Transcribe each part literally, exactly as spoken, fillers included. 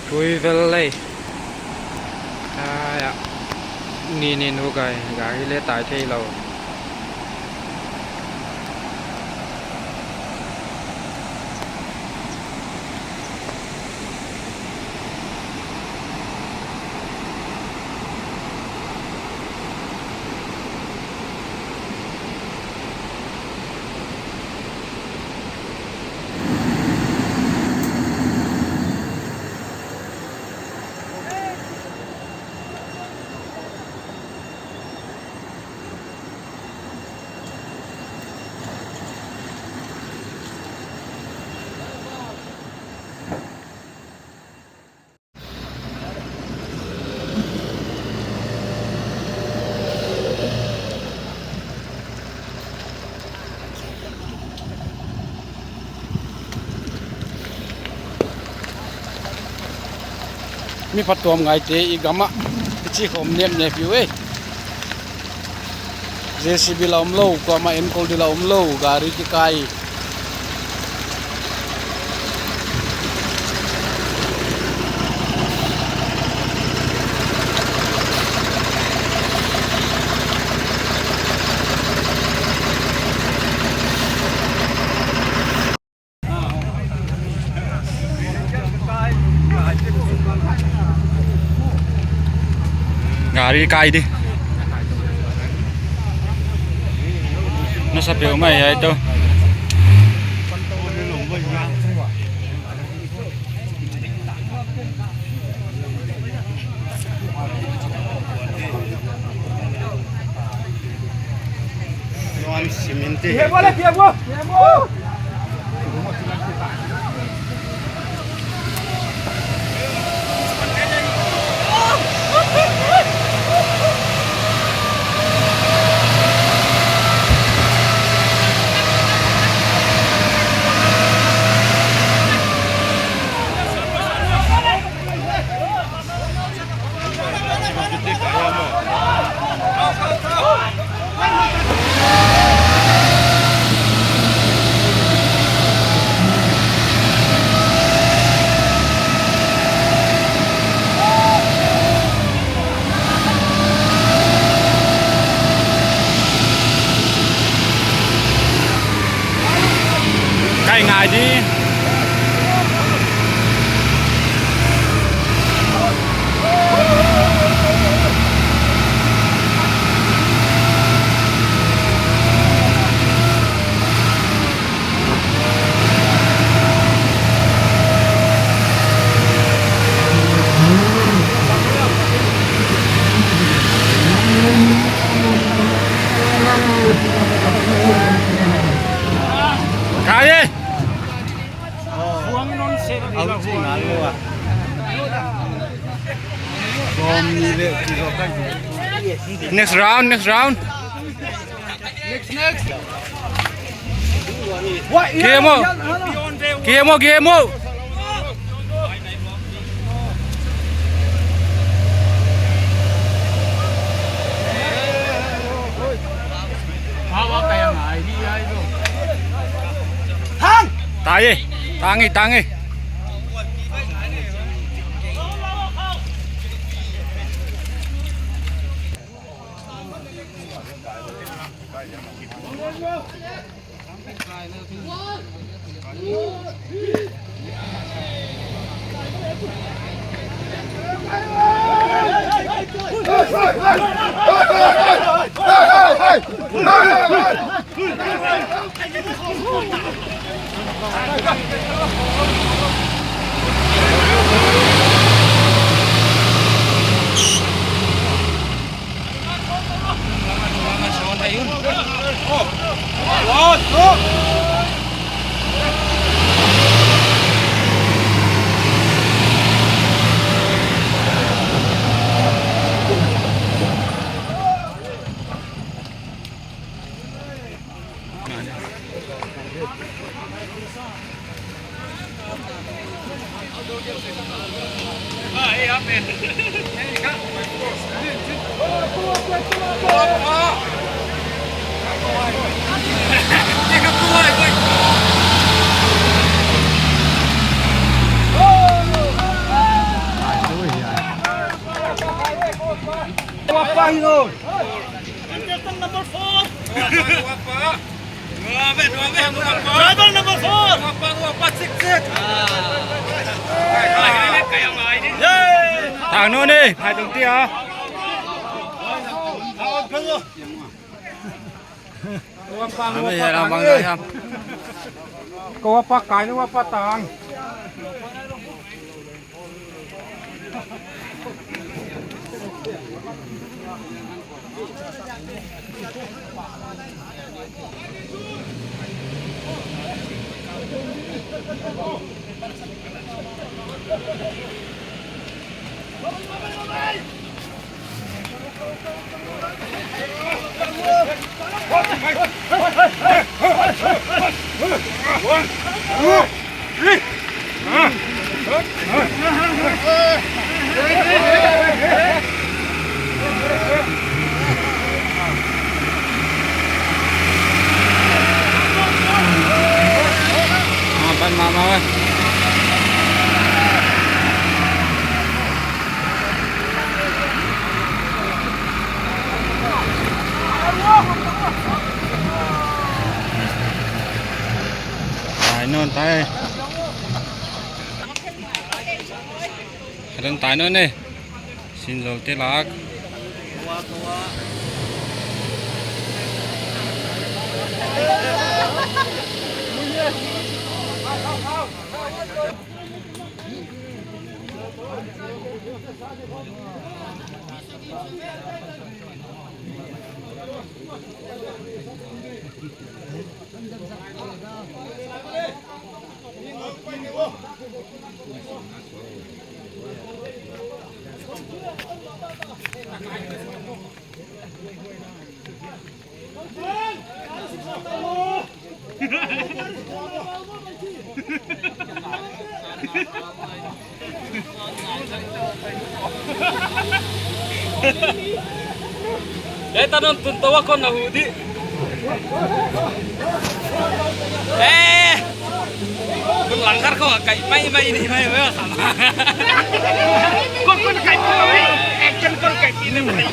Tui vel lei. Ai a. Ni ni nu kai, gari le tai thei lou. Mi phatuam ngaite i gam ah, i chi khawm nep nep uh e. J C B la om lou, kuamah enkol di la om lou, gari kikai. Gari kai di. Nasa peuhmah hiai toh. Kai ngai di. Kai e. Next round, next round. Game o. Game o, game o. Tang! Tai e, tang e, tang e. Contestant number four. Driver number four. Yay. Tang nu ni, phai tung tia. Kami hilang bang hiam. Kau apa kai nu apa tang. Tai nawn tai. Ren tai nawn e. Sin zol te lak. Kei ta non tun tawa kon na hu di. Eh. Kun langkar ko kai mai mai ni mai mai sama. Kun kun kai mai. Action kun kai ni mai.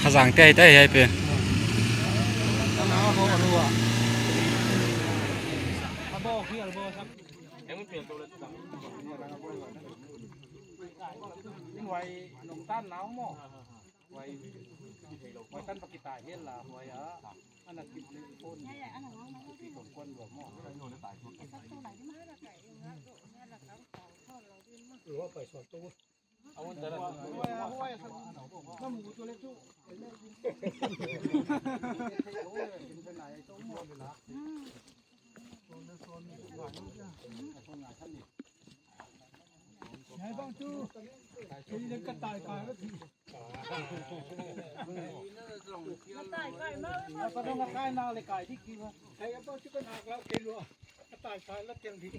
Khazang te te hiai pen. Huai nong tan nau maw. Huai, huai tan pakita hial la, huai a. Ana kip le phone. Kip phone kuan lua maw. Lua pai suak tu. Ngai bang tu, kei leng ka tai kai. Ka tai kai ma. Ka dong ka kai na le kai dik ki ma. Kai bang tu ka nak lau kei lua. Ka tai kai la tiang dik.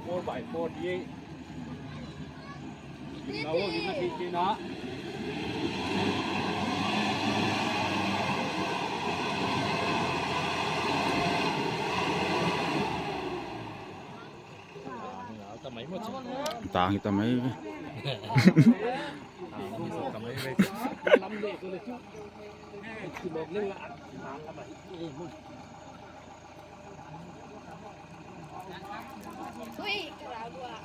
Four by forty-eight. Now, you can see now. Tang hita mai. Ui, kerabua.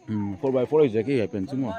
Hmm, four by four ahi zek hi pen chung maw.